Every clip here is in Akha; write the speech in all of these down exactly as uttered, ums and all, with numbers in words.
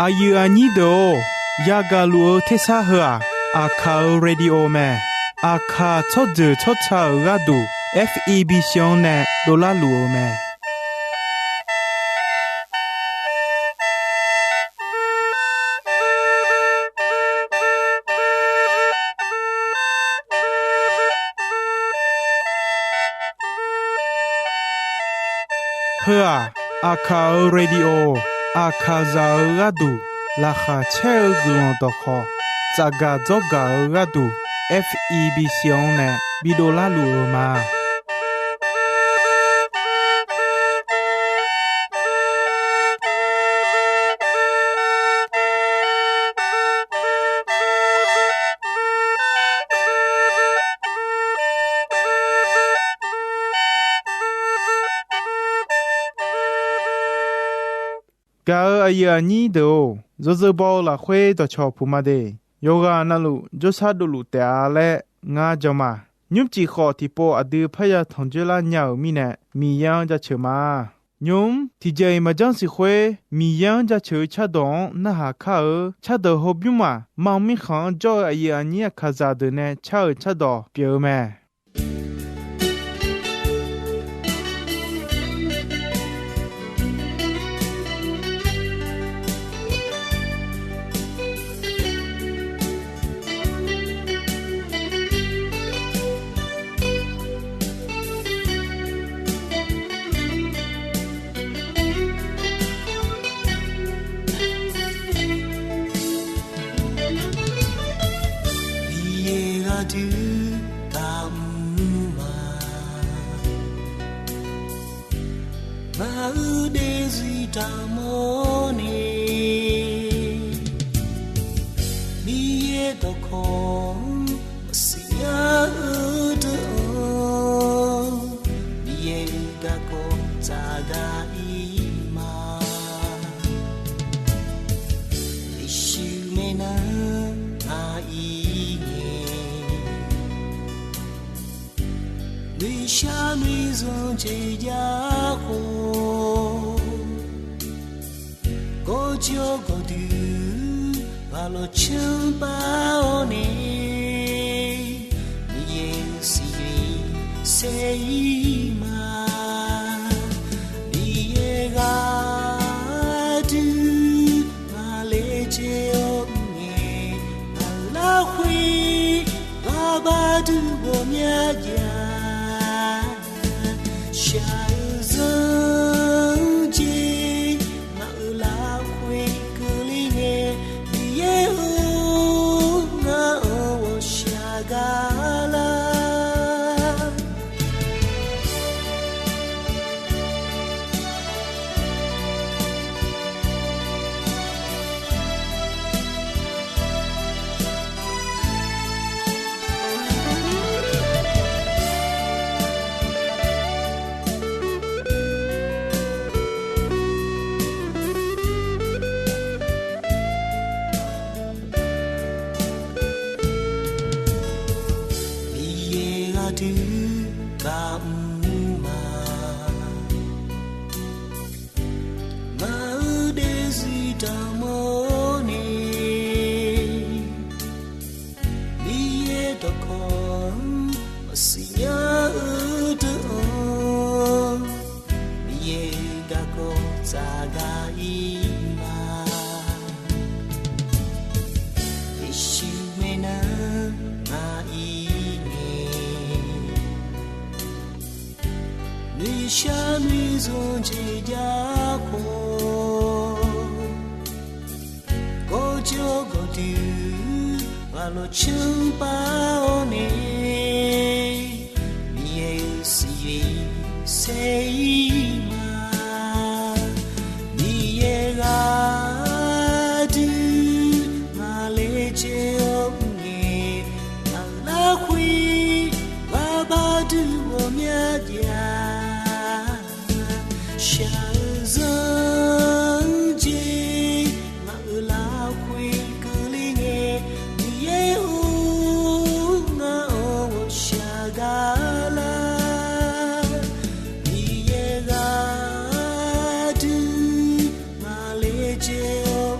Aqyuif aqnyir deuq-or, yagaq luf-eu tersar heu-aq, Aqkaq-euq radio mae. Aqkaq tsawrjeuq tsawrca-euq gharduq, F E B C-anr nae dovlar luf-eu mae. Heu-aq, Aqkaq-euq radio, Aqkaqzaq-euq gharduq laqkhaq caer-eu guiqlanq dawqkhawq, tsafgaq dzawrgaq-eu gharduq, F E B C-anr nae bidovlar luf-eu ma. Gaq-euq aqyuif aqnyir deuq-or, yawzeu baw-eu lafkhoer dawqcawq puq ma de. Yawqghaq navluf jawrshar dovluf taef-a laer ngar jan ma. Nymrcif khawf tiqpov aqdui parya tanqjoer lar nya-euq mirnae, Miqyaer-anr jaceuq ma. Nymq-mr tiqjeq-iq maqjanr siq khoer, Miqyaer-anr jaceuq-eu cardawq-anr narhaq kar-eu cardawq hawbymr maq, mar mirkhanq-anr jawr-eu aqyuif aqnyir Aqkaqzaq deuq nae car-euq cardawq pyeuf-eu mae. Miqyaer gharduq taqmr ma. Ngaq-euq daefzir taqmawr nae, Miqyaer dawqkawq-anr maqsiq nya-eu deuq-anr, Miqyaer-euq garkawv tsaqgaq-ir ma. Yeqsur maeqnan ngaq-ir ngae, noeqshaq noeqzanq jeq jav khawf, gawrjawr gawqdui ghaq lawq canr pav-awr nae, Miqyaer-euq siqyoeq saer-ir ma. Miqyaer gharduq ngaq laejae-awr ngae, ngaq-euq larkhoer ghar bar duq ghawqmya jav. Shaq-eu zanr jeq ngaq-euq larkhoer keuvle ngae, Miqyaer-or, ngar-anr ghawqshaq gar lar. Miqyaer gharduq taqmr ma. Ngaq-euq daefzir taqmawr nae, Miqyaer dawqkawq-anr maqsiq nya-eu deuq-anr, Miqyaer-euq garkawv tsaqgaq-ir ma. Yeqsur maeqnan ngaq-ir ngae, noeqshaq noeqzanq jeq jav khawf, gawrjawr gawqdui ghaq lawq canr pav-awr nae, Miqyaer-euq siqyoeq saer-ir ma. Miqyaer gharduq ngaq laejae-awr ngae, ngaq-euq larkhoer ghar bar duq ghawqmya jav. Shaq-eu zanr jeq ngaq-euq larkhoer keuvle ngae, Miqyaer-or, ngar-anr ghawqshaq gar lar. Miqyaer gharduq ngaq laejae-awr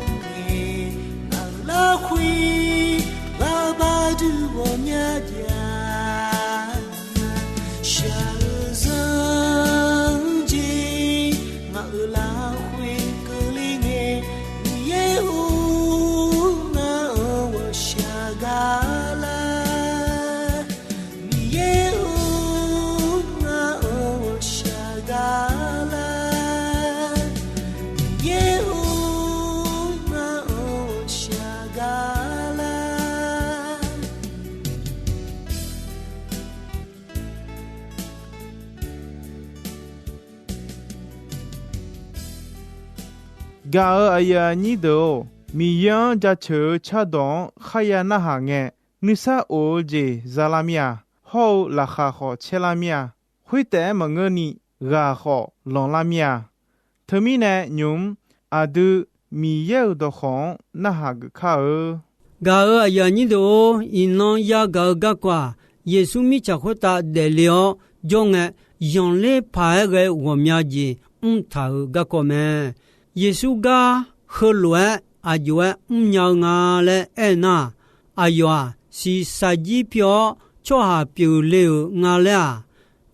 Shaq-eu zanr jeq ngaq-euq lafkhoer keuvle ngae, Miqyaer-or, ngaq-euq ghawqshaq gar lar. Miqyaer-or, ngaq-euq ghawqshaq gar lar. Miqyaer-or, ngaq-euq ghawqshaq gar lar. Gaq-euq aqyuif aqnyir deuq-or, Miqyaer-anr jaceuq-eu cardawq-anr kharya narhaq ngae, nuisar of-eu jeq za lar mir-a. Hawr-eu laqkhaq khawf caer lar mir-a. Khoertaef-aer maqngeurni ghaq khawf lanq lar mir-a. Teumirnae nymq-mr aqdui Miqyaer-euq dawqkawq-anr narhaq geuf kar-eu. Gaq-euq aqyuif aqnyir deuq-or, iqnan yagaq-eu garkawv-aq, Yeqsur mirtsaq khoertav daefle-awr jawr ngae, zanqler paq-aer ghae-eu ghawqmya jeq mr taq-euq garkawv mae. Yeqsur gar heulof-aer aq jov-aer mrnya-eu nga laer aernar-aq, aqyawf-aq shiqshaq jir pi-awr tsawrhaq pyeufle-euq nga laer-aq,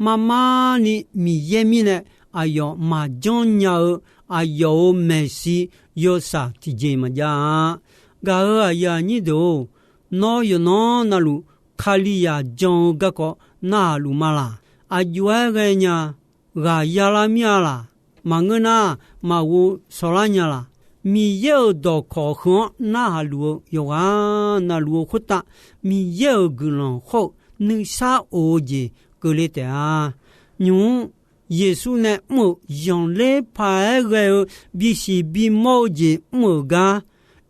marmarni Miqyaer mirnae aqyawf maqjanr nya-eu aqyawf-euq maeqshi yawshaq tiqjeq maqjav-a. Gaq-euq aqyuif aqnyir deuq-or, nawr yawqnan navluf Kalizaq jan-eu garkawv narhaq luf ma laq? Aq jov-aer ghaenya ghaq ya lar mir-a laq? Maqngeur nar, maqghov shawrlar nya laq? Miqyaer-euq dawqkawq heu-anr narhaq luf-eu yawqghaq navluf-eu khoertav, Miqyaer-euq guiqlanq hawr-eu nuisar of-eu jeq keuvle taef-a. Nymq-mr Yeqsur nae mr-euq zanqler paq-aer ghae-eu bisiq bimawr-eu jeq mr-euq gar,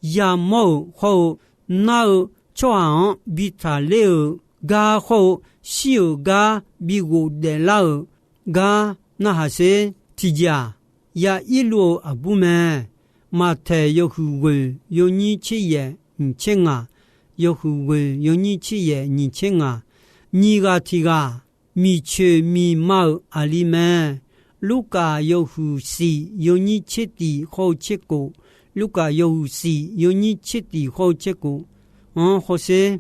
yamawr-euq hawr-eu nar-eu tsawrhaq-anr bi taqler-euq gar hawr-eu shir-euq gar bi ghofdaef lar-euq gar narhaq sher. Tiqjeq-aq, ya irluv-euq aqbur mae. Maqtaeq yawhuiq ghoeq yawnyir tser yaef nyiq tser ngaq, yawhuiq ghoeq yawnyir tser yaef nyiq tser ngaq, nyiq ghaq tiq ghaq miqcoeq miqma-euq aqli mae. Lurkaf yawhuiq shif yawnyir tser tiq hawr-eu tser kof, Lurkaf yawhuiq shif yawnyir tser tiq hawr-eu tser kof-anr hawsher.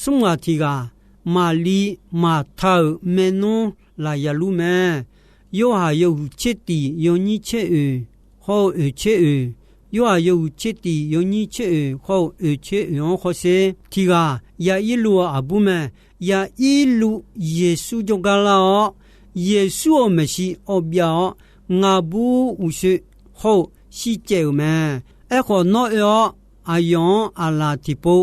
Smr ghaq tiq ghaq maqli maqta-euq maernmr lafyaq lur mae. Yorhaq yawhuiq tser tiq yawnyir tser oeq hawr-eu oeq tser oeq, Yorhaq yawhuiq tser tiq yawnyir tser oeq hawr-eu oeq tser oeq-anr hawsher. Tiq ghaq ya irluv-eu aqbur mae. Ya irluv Yeqsur jawrgar lar-awr, Yeqsur-euq maeqshi awbyav-awr, ngaqbur uqshoe hawr-eu shircaev-euq mae. Aerkhawf, nawr oe-awr aqyawf-anr aqlaf tiqpov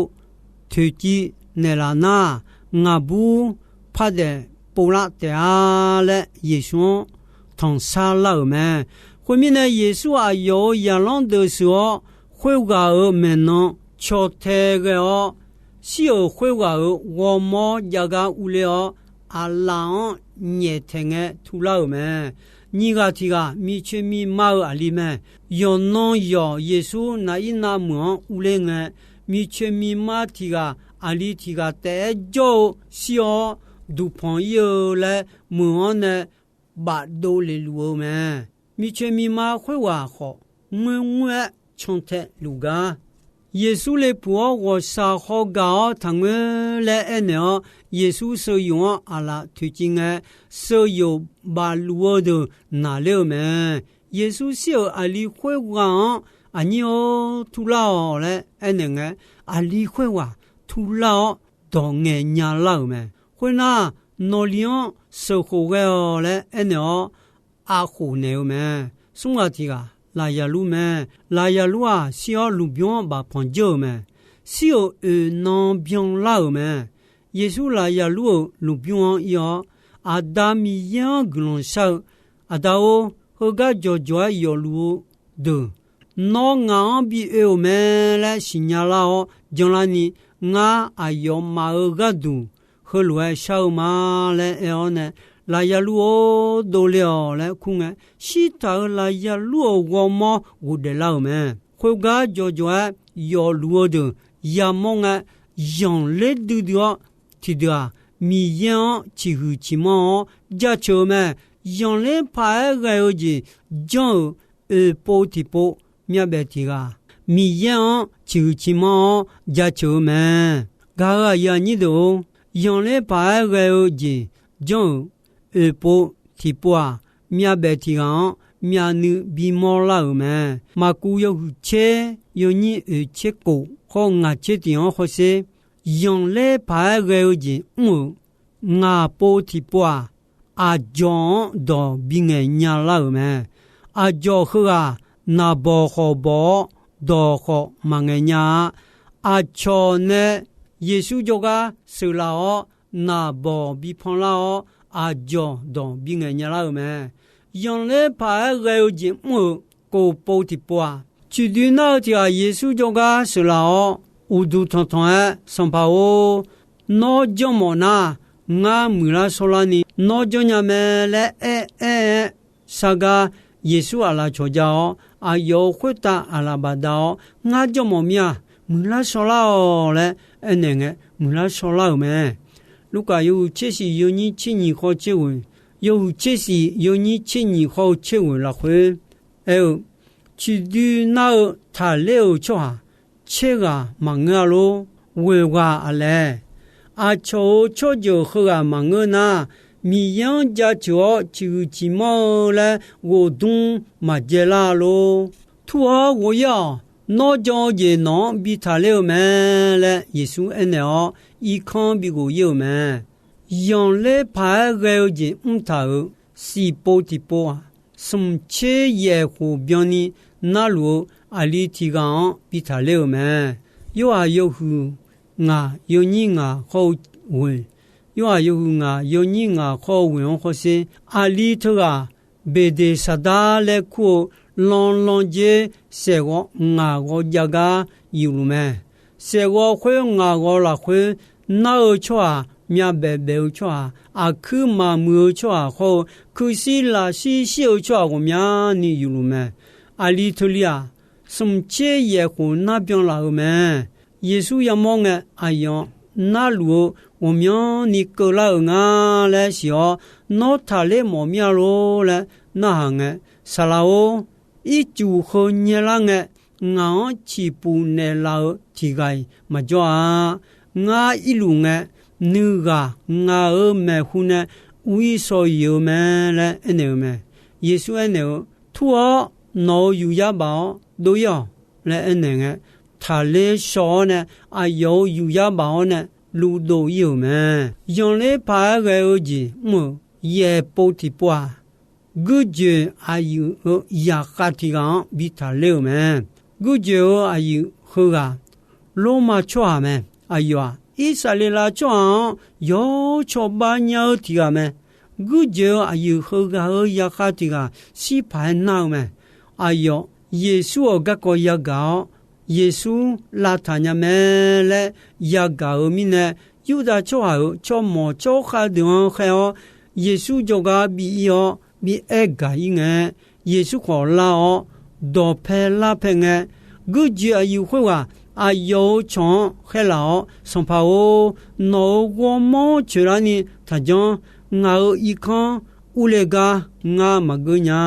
toeqciv naeqlaf nar, ngaqbur par daef povlar taef-a laer, Yeqsur-anr tanqsar lar-euq mae. Khoermirnae, Yeqsur aqyawf-euq zaqlanr deuq sheuq-awr, khoerghaq-euq maeqnan caw tae ghae-awr, shir-euq khoerghaq-euq ghawrmawr jav gar urler-awr, aqlaf-anr nyaeftaeq ngae tular-euq mae. Nyiq ghaq tiq ghaq miqcoeq miqma-eu aqli mae. Yawqnan yawq Yeqsur naqir navmeuq-anr urler ngae, miqcoeq miqma tiq ghaq aqli tiq ghaq taef-aer jawr-eu shir-awr duqpanq ir-eu laer meuq-anr nae bafdov lef luf-eu mae. Miqcoeq miqma khoerghaq khawf, ngoerngoer-aer cantae luf gar. Yeqsur le puq-awr, ghawqshaq haw gaq-awr taqngoer laer aernaeq-awr, Yeqsur sheuyoq-anr aqlaf toeqciv ngae, sheuyoq bafluf-eu deuq naqler-eu mae. Yeqsur shir-euq aqli khoerghaq-anr, Aqnyir-or, turlar-awq laer aernaeq ngae, aqli khoerghaq turlar-awr dawq ngaeq nya lar-euq mae. Khoernar, nawqli-anr sheuqkhof ghae-awq laer aernaeq-awr, aqkhof naeq-eu mae. Smr ghaq tiq ghaq lafyaq lur mae. Lafyaq lur-aq, shir-awr lmqbymr-anr bafpanq dzeur-euq mae. Shir-euq oeq nan byanlar-euq mae. Yeqsur lafyaq lur-euq lmqbymr-anr ir-awr, Aqda Miqyaer-anr guiqlanq shar-eu, Aqda-or, heugar jawqjawq-aer yawfluf-eu deuq, nawr ngaq-anr bi oe-euq mae laer siqnya lar-awr janlarni, ngar aqyawfmaf-euq gharduq heulof-aer shar-eu ma laer aer-awr nae, Lafyaq lur-or, dovle-awq laer kur ngae, shirtaq-euq lafyaq lur-euq ghawrmawr ghofdaef lar-euq mae. Khoergar jawqjawq-aer yawfluf-eu deuq yamawr ngae, zanqler duidui-awr, tiqdeuq-aq, Miqyaer-anr ciqhuiq ciqmanr-awr jaceuq-eu mae. Zanqler paq-aer ghae-eu jeq janr-euq oeqpov tiqpov myavbaef tiq ghaq, Miqyaer-anr ciqhuiq ciqmanr-awr jaceuq-eu mae. Gaq-euq aqyuif aqnyir deuq-or, zanqler paq-aer ghae-eu jeq janr-euq oeqpov tiqpov-aq, myavbaef tiq ghaq-anr myavnuiv bimawr lar-euq mae. Maqkuv yawhuiq tser yawnyir oeq tser kof hawr ngaq tser tiq-anr hawsher, zanqler paq-aer ghae-eu jeq mr-euq ngaq pov tiqpov-aq, aqdzawq-anr dawq bingaeq nya lar-euq mae. Aqdzawq heughaq naqbawq khawf bawq-awr, dawq khawf maqngaeq nya-a. Aqcawq nae Yeqsur jawrgar sheuqlaf-awr, naqbawq bipan lar-awr, aqdzawq dawq bingaeq nya lar-euq mae. Zanqler paq-aer ghae-eu jeq mr-euq kof pov tiqpov-aq, ciqdui nar-eu tiq ghaq Yeqsur jawrgar sheuqlaf-awr, uqduq tanqtanq-aer, Sanqpaq-or, nawr janrmawf nar, ngar muiqlar shawrlarni nawr janrnya mae laer aer-aer-aer, sargar Yeqsur aqlaf cawq ja-awr, aqyawf-euq khoertav aqlaf bafdav-awr, Ngar janrmawf mir-a, muiqlar shawrlar-awq laer aernaeq ngae, muiqlar shawrlar-euq mae. Lurkaf yawhuiq tser shiq yawnyir tser nyiq khawf tser ghoeq, yawhuiq tser shiq yawnyir tser nyiq khawf-eu tser ghoeq lafkhoer aer-eu, Ciqdui nar-eu taqler-euq tsawrhaq tser ghaq maqngeur-a lor. Ghoeq ghaq aqlaeq? Aqcawq-euq tsawrjeuq heughaq maqngeur nar, Miqyaer-anr jaceuq-awr ciqhuiq ciqmanr-eu laer ghoqdmr maqjae lar-a lor. Tur-awr ghof-ir-awq. Nawr jan-eu jeq nawq-anr bi taqler-eu mae laer Yeqsur aernaeq-awr, irkanr bi ghof-ir-euq mae. Zanqler paq-aer ghae-eu jeq mrtaq-euq siqpov tiqpov-aq, smq tser yaeq khof byanni narluf-eu aqli tiq ghaq-anr bi taqler-euq mae. Yorhaq yawhuiq ngaq yawnyir ngaq khawf-eu ghoeq, Yorhaq yawhuiq ngaq yawnyir ngaq khawf-eu ghoeq-anr hawsher, aqli teughaq Beqdeqsaqdar laer kur-eu lanlan dzer saeqghawv ngaq ghawv jav gar yufluf mae. Saeqghawv khoer ngaq ghawv lafkhoer nar-eu tsawrhaq, myavbaef baef-eu tsawrhaq, aqkuir maqmuiq-eu tsawrhaq khawf-eu kuirshir lafshir shir-eu tsawrhaq ghawqmyani yufluf mae. Aqli teulir-aq, smq tser yaeq khof nar byan laf-euq mae. Yeqsur yamawr ngae, aqyawf narluf-eu ghawqmyanrni keuvlar-euq nga laer siq-awr, Nawr taqler mawf mir-a lor laer narhaq ngae, Saqlaq-or, ircuf heu nyaelar ngae, ngaq-anr ciqpuf naeqlaf-eu tiq ghaq-iq maqjawr-a. Ngar irluf ngae, nuighaq ngaq-euq maeqhu nae ur-ir shaw-iq-eu mae laer aernaeq-eu mae. Yeqsur aernaeq-eu, Tur-awr, nawq-euq yufyar baf-awr dov-ir-awq laer aernaeq ngae, taqler shaw-awr nae aqyawf-euq yufyar baf-awr nae luvdov-ir-euq mae. Zanqler paq-aer ghae-eu jeq mr-euq yaeqpov tiqpov-aq, guirjoeq aqyuif-eu zaqkhav tiq ghaq-anr bi taqler-euq mae. Guirjoeq-eu aqyuif heughaq Lormav tsawrhaq mae. Aqyawf-aq, Irsaqleqlav tsawrhaq-anr yawr cawba nya-eu tiq ghaq mae. Guirjoeq-eu aqyuif heughaq-euq zaqkhav tiq ghaq shir paq-aer nar-eu mae. Aqyawf, Yeqsur-euq garkawv yagaq-awr, Yeqsur lavtaq nya mae laer yagaq-euq mirnae, Yurdav tsawrhaq-euq tsawrmawq tsawrkhav deuq-anr khaer-awr, Yeqsur jawrgar bi ir-awr bi aer gaq-ir ngae, Yeqsur khawf lar-awr, dawqpae larpae ngae, guirjoeq aqyuif khoerghaq aqyawf-euq cawq-anr khaerlaf-awr, Sanqpaq-or, nawq-euq ghawrmawr coeqlarni taqjanr. Ngaq-euq irkanr urle gar ngar maqgeur nya.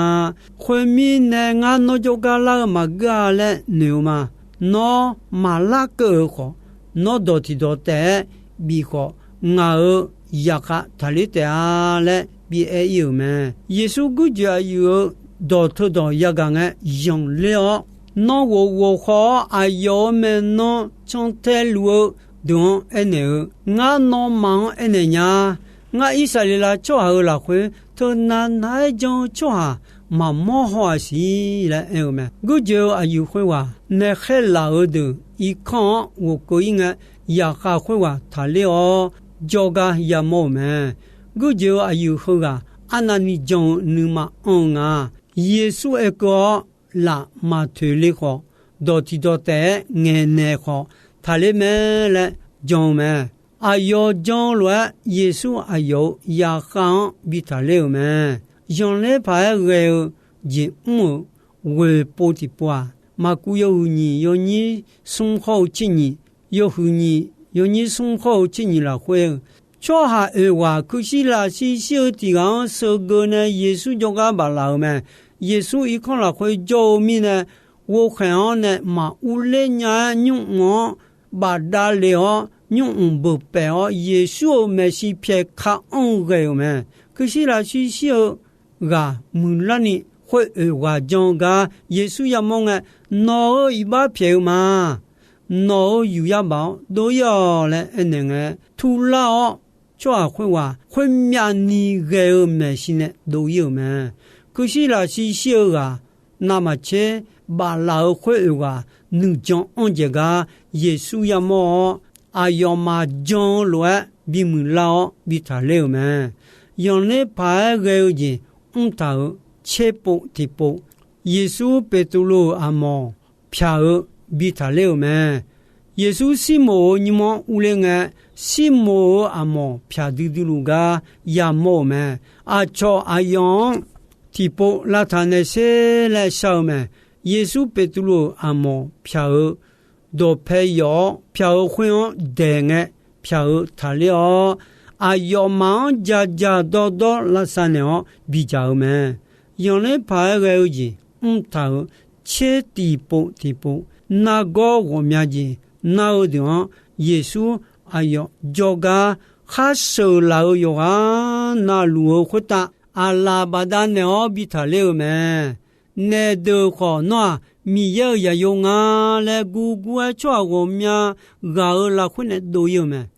Khoermirnae, ngar nawr jawrgar lar-eu maqgeur-a laer noeq-eu ma. Nawr maqlar keuv-euq khawf, nawr dawq tiqdawq taef-aer bif khawf, ngaq-euq zaqkhav taqler taef-a laer bi aer-ir-euq mae. Yeqsur guirjoeq aqyuif-euq dawq teudawq yagaq ngae, zanqler-awr, nawr ghof ghof khaw-awr aqyawf-euq maeqnan cantae luf-eu deuq-anr aernaeq-eu, Ngar nawmaf-anr aernaeq nya. Ngar Irsaqleqlav tsawrhaq-euq lafkhoer teunav nav-aer jan-eu tsawrhaq maqmawr haw-aq siq laer aer-eu mae. Guirjoeq-eu aqyuif khoerghaq nae khaerlaf-euq deuq irkanr-anr ghofkeuv-ir ngae, zaqkhav khoerghaq taqler-awr jawrgar yamawr-euq mae. Guirjoeq-eu aqyuif heughaq arnavni jan-eu nuima anr-eu nga. Yeqsur aerkeuv-awr, laf maqtoeq le khawf, dawq tiqdawq taef-aer ngaeqnaeq khawf, taqler mae laer jan-eu mae. Aqyawf jan-eu lof-aer, Yeqsur aqyawf-euq zaqkhav-anr bi taqler-euq mae. Zanqler paq-aer ghae-eu jeq mr-euq ghoeq pov tiqpov-aq, Maqkuv yawhuiq nyiq yawnyir smr hawr-eu tser nyiq, yawhuiq nyiq yawnyir smr hawr-eu tser nyiq lafkhoer-eu, tsawrhaq oeq ghaq kuirshir lafshir shir-eu tiq ghaq-anr sheugeu nae Yeqsur jawrgar baflaf-euq mae. Yeqsur irkanr lafkhoer jawr-eu mirnae, ghovkhaeq-anr nae maq urler nya-aer nymrmq-anr bafdav le-awr, nymrmq beuq paef-awr, Yeqsur-euq maeqshi pyaeq ka anr-eu ghae-euq mae. Kuirshir lafshir shir-eu ghaq muiqlarni khoeroeq ghaq jan-eu gar Yeqsur yamawr ngae, Nawq-euq iqbax pyaeq-eu ma. Nawq-euq yuqya baf-awr dov-ir-awq laer aernaeq ngae, turlar-awr, tsawrhaq khoerghaq khoermyav ni ghae-eu maeqshi nae dov-ir-euq mae. Kuirshir lafshir shir-eu ghaq navmaqtser baflaf-euq khoeroeq ghaq nuijan anr dzaeq gar Yeqsur yamawr-awr, aqyawfmaf jan-eu lof-aer bimuiq lar-awr bi taqler-euq mae. Zanqler paq-aer ghae-eu jeq mrtaq-euq tserpov tiqpov, Yeqsur Beqtuvluv-euq aqmawq pyaq-eu bi taqler-euq mae. Yeqsur Sirmoq-euq nymr-anr urler ngae, Sirmoq-euq aqmawq pyaq duidui luf gar yamawr-euq mae. Aqcawq aqyawf-anr tiqpov lavtaq naeq sher laer shar-eu mae. Yeqsur Beqtuvluv-euq aqmawq pyaq-eu dawqpae yawf-awr, pyaq-eu khoer-anr daeq ngae, pyaq-eu taqler-awr, aqyawfmaf-anr jaqjaq dawrdawr lavsav naeq-awr bidzaq-eu mae. Zanqler paq-aer ghae-eu jeq mrtaq-euq tser tiqpov tiqpov, nargawr ghawqmya jeq nar-eu deuq-anr Yeqsur aqyawf jawrgar khar sheuqlaf-eu yawqghaq navluf-eu khoertav, aqlaf bafdav naeq-awr bi taqler-eu mae. Naeqdeuq khawf, Nawr-aq, Miqyaer-euq zaqyo nga laer gurgur-aer tsawrhaq ghawqmya ghaq-euq lafkhoer nae dov-ir-eu mae.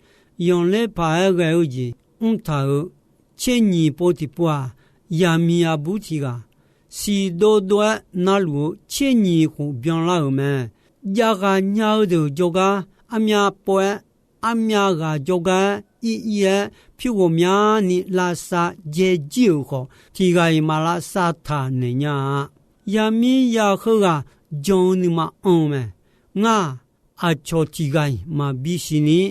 Zanqler paq-aer ghae-eu jeq mrtaq-euq tser nyiq pov tiqpov-aq, yaqmiq aqbur tiq ghaq siq dovdov-aer narluf-eu tser nyiq khof byanlar-euq mae. Javghaq nya-eu deuq jawrgar armyav pov-aer, armyav ghaq jawrgar-aer ir ir-aer pyur ghawqmyani lavsav dzaejir-euq khawf, tiq ghaq-iq maq lavsav taq naeq nya-a. Yaqmiq yaqheu ghaq jan-eu nuima anr-eu mae. Ngar-aq, aqcawq tiq ghaq-iq maqbi siqni,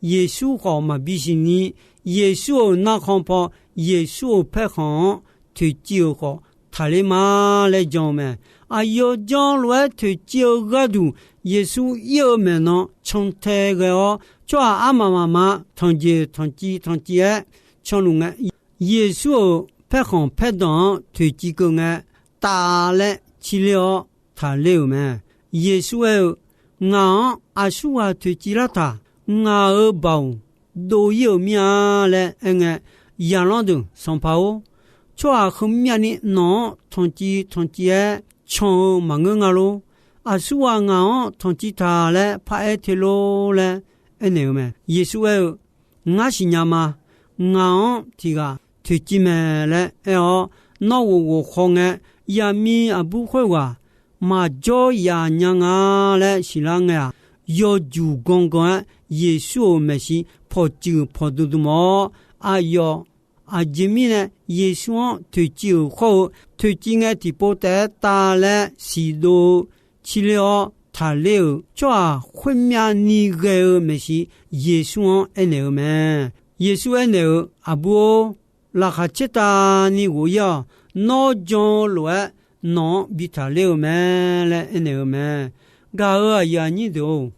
Yeqsur khawf maqbi siqni, Yeqsur-euq narkhan paw, Yeqsur-euq paerkhanq-anr toeqciv-euq khawf taqler ma laer jan-eu mae. Aqyawf jan lof-aer toeqciv-eu gharduq, Yeqsur ir-eu maeqnan cantae ghae-awr, tsawrhaq armaf mafma tanqjeq tanqciv tanqciv-aer canluf ngae, Yeqsur-euq paerkhanq paerdanq-anr toeqciv keuv ngae, taf laer ciler-awr taqler-euq mae. Yeqsur aer-eu, Ngaq-anr aqsurghaq toeqciv lartaq. Ngaq-euq baoq dov-ir-euq mir-a laer aerngae, zaqlanr deuq, Sanqpaq-or, tsawrhaq heumyavni nawq-anr tanqciv tanqciv-aer can-eu maqngeur nga lor. Aqsurghaq ngaq-anr tanqciv taq laer paraer te lor laer aernaeq-eu mae. Yeqsur aer-eu, Ngar siqnya ma. Ngaq-anr tiq ghaq toeqciv mae laer aer-awr, nawr ghof ghof khaw ngae, yaqmiq aqbur khoerghaq maqjawr yaf nya nga laer siqlar ngae-aq, yawjuq gangan-aer Yeqsur-euq maeqshi pawqtsuif pawqdm dm-awr, aqyawf aqjeq mirnae Yeqsur-anr toeqciv-euq khawr-eu, toeqciv ngae tiqpov taef-aer tav laer siqdov-eu ciler-awr taqler-euq tsawrhaq khoermyavni ghae-eu maeqshi Yeqsur-anr aernaeq-eu mae. Yeqsur aernaeq-eu, Aqbur-or, laqkhaq caertavni ghof-ir-awq. Nawr jan-eu lof-aer nawq-anr bi taqler-eu mae laer aernaeq-eu mae. Gaq-euq aqyuif aqnyir deuq-or,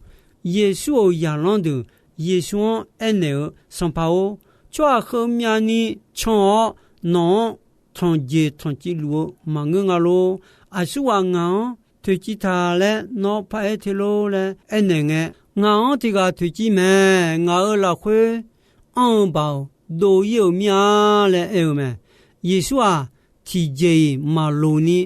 Yeqsur-euq zaqlanr deuq Yeqsur-anr aernaeq-eu, Sanqpaq-or, tsawrhaq heumyavni can-awr nawq-anr tanqjeq tanqciv luf-eu maqngeur nga lor. Aqsurghaq ngaq-anr toeqciv taq laer nawr paraer te lor laer aernaeq ngae, Ngaq-anr tiq ghaq toeqciv mae. Ngaq-euq lafkhoer anr-eu baoq dov-ir-euq mir-a laer aer-eu mae. Yeqsur-aq, tiqjeq-iq maqloq ni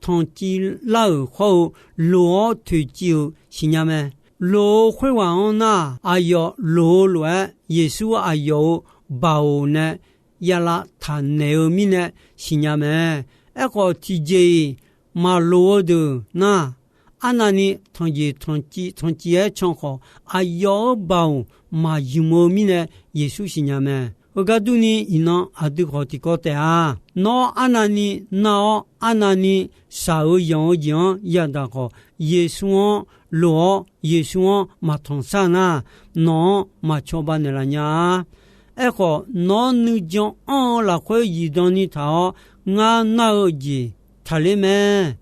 tanqciv lar-euq khawr-eu, loq-awr toeqciv-euq siqnya mae. Loq-eu khoerghaq-anr nar, aqyawf loq-eu lof-aer Yeqsur aqyawf-euq baoq nae yalav taqnaeq-eu mirnae siqnya mae. Aerkhawf, tiqjeq-iq maqloq-eu deuq nar, arnavni tanqjeq tanqciv tanqciv-aer can khawf, aqyawf-euq baoq maqymq-eu mirnae Yeqsur siqnya mae. Heugar durni, iqnan aqdui khawf tiqkawv taef-a. Nawr arnavni nar-awr, arnavni shaq-eu yanq-eu jeq-anr yadaq khawf, Yeqsur-anr loq-awr, Yeqsur-anr maqtanq shar nar, nawq-anr maq cawba naeqlaf nya-a. Aerkhawf, nawr nuijan anr-eu lafkhoer zifdan ni taq-awr, ngar nar-eu jeq taqler mae.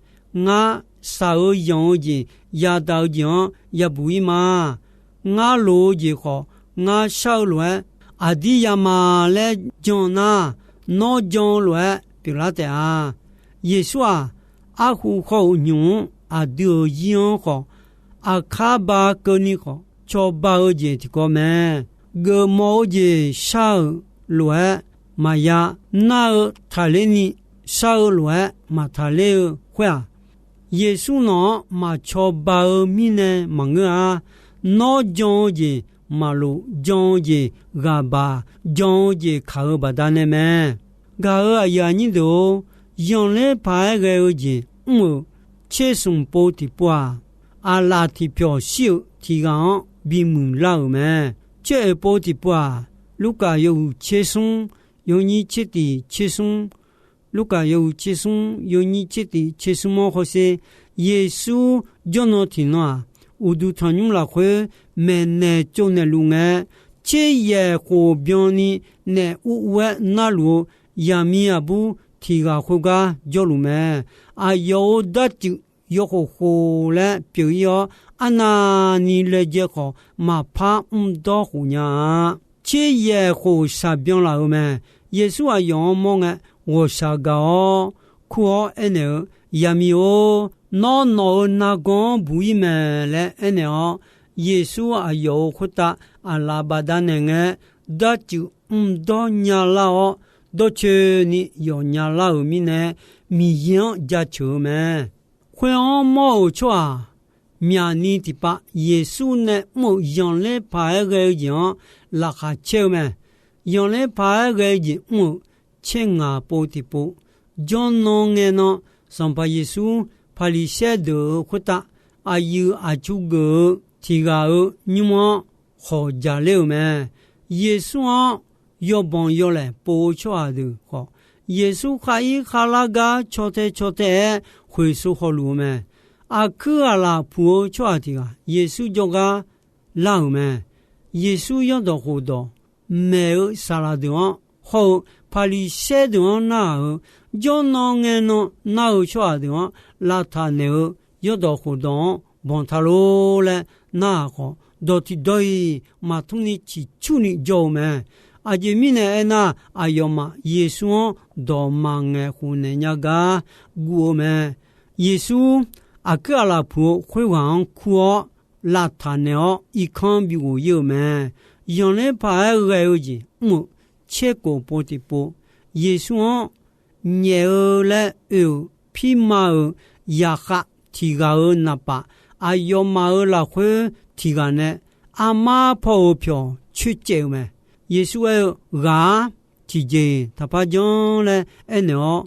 Ngar shaq-eu yanq-eu jeq, yadaq-eu jeq-anr yabuq-ir ma. Ngar loq-eu jeq khawf, ngar shar-eu lof-aer aqdir yama laer jan nar, nawr jan-eu lof-aer pyeuflar taef-a. Yeqsur-aq, arhu khawr-euq nymq-mr aqdui-euq zir-anr khawf, aqkar ba keuvni khawf, cawba-eu jeq tiqkawv mae. Geufmawf-eu jeq shar-euq lof-aer maqya nar-eu taqler ni shar-eu lof-aer maqtaqler-eu khoer-aq, Yeqsur nawq-anr maq cawba-eu mirnae maqngeur-a. Nawr jan-eu jeq maqlof jan-eu jeq ghaq baq jan-eu jeq kaq-eu baqdanae mae. Gaq-euq aqyuif aqnyir deuq-or, yanqler paq-aer ghae-eu jeq mr-euq tsersmq pov tiqpov-aq, aqlaf tiqpyawq shir-euq tiq ghaq-anr bimuiq lar-euq mae. Tser oeq pov tiqpov-aq, Lurkaf yawhuiq tser smr, yawnyir tser tiq tser smr, Lurkaf yawhuiq tser smr, yawnyir tser tiq tser smr-anr hawsher, Yeqsur jawrnan tiqnan-aq, uqduq tanqnymr lafkhoer maeqnaeq tsovnaeq luf ngae, tser yaeq khof byanni naef ur ur-aer narluf-eu yaqmiq aqbur tiq ghaq khoergar jawrluf mae. Aqyawf-euq darcuif yawkhof khof laer pyeuf-ir-awr, arnavni laejae khawf maqpar mrdawr khof nya-a. Tser yaeq khof shaqbyan laf-euq mae. Yeqsur aqyawf-anr mawr ngae, ghawqshaq gaq-awr kur-awr aernaeq-eu, Yaqmiq-or, nawr nawq-euq nargawr-anr buq-ir mae laer aernaeq-awr, Yeqsur aqyawf-euq khoertav aqlaf bafdanaeq ngae, darcuif mrdawr nyalar-awr, dawrcoeni yawf nyalar-euq mirnae, Miqyaer-anr jaceuq-eu mae. Khoer-anr mawr-euq tsawrhaq myaqni tiqpav Yeqsur nae mr-euq yanqler paq-aer ghae-eu jeq-anr laqkhaq caer-eu mae. Yanqler paq-aer ghae-eu jeq mr-euq tser ngaq pov tiqpov, jawrnan ngae nan, Sanqpaq Yeqsur Paqliqsaer deuq-euq khoertav aqyuif aqtsu geuf-eu tiq ghaq-euq nymr-anr khawq jaqler-euq mae. Yeqsur-anr yawbanq yawlaeq pov-eu tsawrhaq deuq khawf, Yeqsur khar ir kharlar gar caw tae caw tae-aer khoeqsov hawluf-eu mae. Aqkuir aqlaf puq-eu tsawrhaq tiq ghaq Yeqsur jawrgar lar-euq mae. Yeqsur yawrdawq khofdawq maeq-eu saqlaq deuq-anr hawr-eu Paqliqsaer deuq-anr narhaq-euq, jawrnan ngae nan nar-eu tsawrhaq deuq-anr lavtaq naeq-eu yawrdawq khofdawq-anr banq ta lor laer narhaq khawf, dawq tiqdawq-iq maqtmr ni ciqcurni jawr-eu mae. Aqjeq mirnae aernar, aqyawfmaf Yeqsur-anr dawq maqngaeq khofnaeq nya gar guv-eu mae. Yeqsur aqkuir aqlaf puq-eu khoerghaq-anr kur-awr, lavtaq naeq-awr irkanr bighof-ir-euq mae. Yanqler paq-aer ghae-eu jeq mr-euq tserkof pov tiqpov, Yeqsur-anr nyaef-eu laer oe-euq pirma-euq zaqkhav tiq ghaq-euq naqpaf, aqyawfmaf-euq lafkhoer tiq ghaq nae armar paw-euq pyawq coercaev-eu mae. Yeqsur aer-eu, Ghaq-ar, tiqjeq-iq taqpar janr laer aernaeq-awr,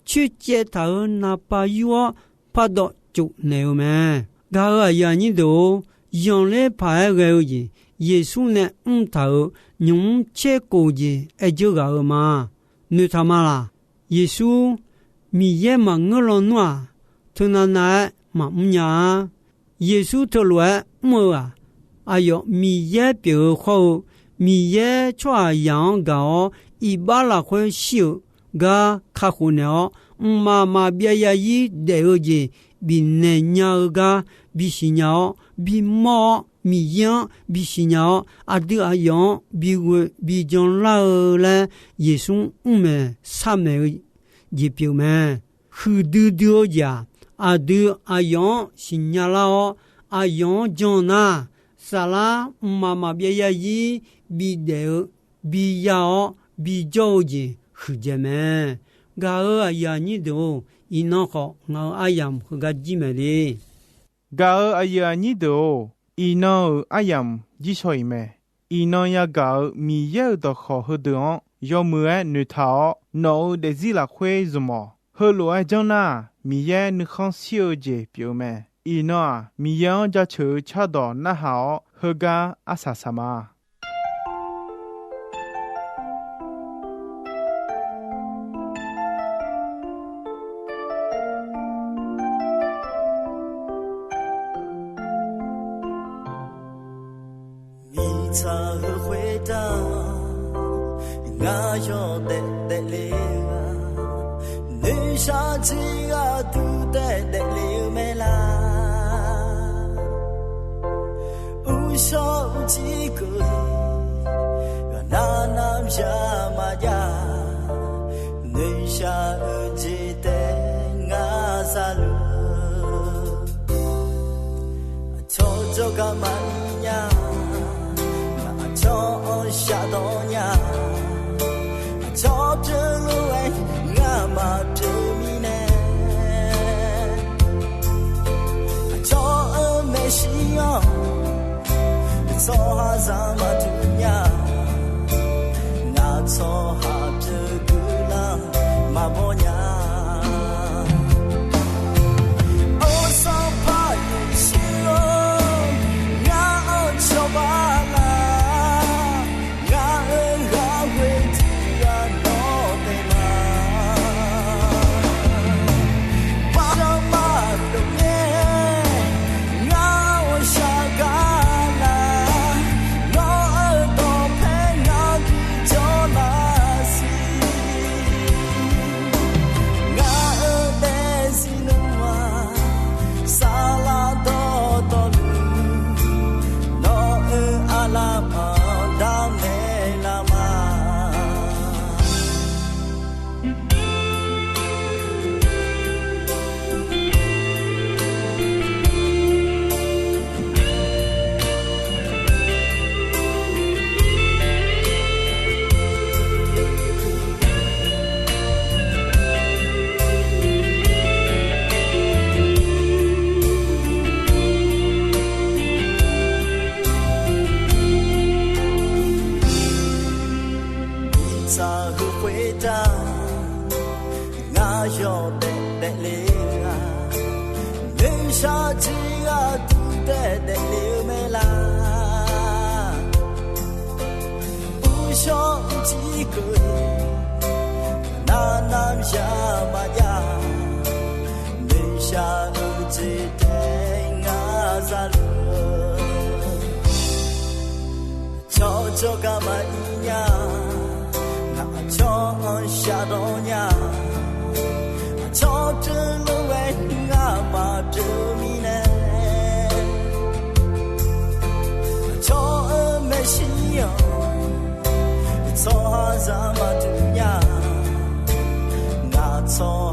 coercaev taq-euq naqpaf yur-awr pardawv tsofnaeq-eu mae. Gaq-euq aqyuif aqnyir deuq-or, yanqler paq-aer ghae-eu jeq Yeqsur nae mr taq-euq nymq-mr tserkof jeq aer dzeur ghaq-euq ma. Noeqtaq ma laq? Yeqsur Miqyaer maqngeur lawnmr-aq, teunav nav-aer maqmr nya-a. Yeqsur teulof-aer mr-eu-aq, aqyawf Miqyaer pyeuf-eu khawr-eu, Miqyaer tsawrhaqzaq-anr gaq-awr iqbax lafkhoer shir-euq gar kakhof naeq-awr, mqmaq maqbyav zarzir daef-eu jeq bifnaeq nya-eu gar bisiq nya-awr, bimawr-awr, Miqyaer-anr bisiq nya-awr, aqdui aqyawf-anr bighoe bijan lar-eu laer Yeqsur mr maeq shar maeq-eu jeq pyeuf mae. Huiqdui dui-eu jeq-aq, aqdui aqyawf-anr siqnya lar-awr, aqyawf-anr jan nar, saflar mqmaq maqbyav zarzir bidaef-eu, biya-awr bijawr-eu jeq huiqdzaeq mae. Gaq-euq aqyuif aqnyir deuq-or, iqnan khawf ngaq-euq aryamq heugar jir maeq le. Gaq-euq aqyuif aqnyir deuq-or, iqnan-euq aryamq jir shaw-iq mae. Iqnan yagaq-euq Miqyaer-euq dawqkawq heudeuq-anr yawmuiq-aer noeqtaq-awr, nawq-euq daefzir lafkhoer zmq-awq. Heulof-aer janr nar-aq, Miqyaer nuikhanr shir-eu jeq pyeuf-eu mae. Iqnan-aq, Miqyaer-anr jaceuq-eu cardawq narhaq-awr, heugar arsaq saq ma. Mirtsaq heu khoertav ngar yawdaef daefle-a, noeqshaq tiq ghaq duq taef daefle-eu mae laq. Uqshawr uqcif keuv-iq, ghaqnar nar maqya maqjav, noeqshaq-eu jeq taef ngar zaluf-eu, aqcawq jawrgar maqir nya, aqcawq-anr shafdawr nya, aqcawq Zaq maqduq nya, ngaq tsawrhaq pyeuf guiqlanq maqbaw nya. Or, Sanqpaq Yeqsur-or, ngar-anr cawba laf, ngaq-euq ghaq ghoe tiq ghaq nawr taef ma. Baqdanae maqdov ngae, ngar ghawqshaq gar laf, nawr-euq dawqpae ngar bijawr laf siq. Ngaq-euq daefzir nuima, saflar dawqtawvluf, nawq-euq aqlaf panq darnaeq laf ma. Mirtsaq heu khoertav, ngar yawdaef daefle-eu-a, noeqshaq tiq ghaq duq daef daefle-eu mae laf. Uqshawr uqcif keuv, nar nar ya maqjav, noeqshaq-eu jeq taef ngar zaluf-eu, aqcawq jawrgar maqir nya, ngaq aqcawq-anr shardawr nya, aqcawq pyeuf lof-aer ngar maqpyeuf mirnae, aqcawq-euq maeqshi-anr tsawrhaqzaq maqduq nya, ngaq tsawr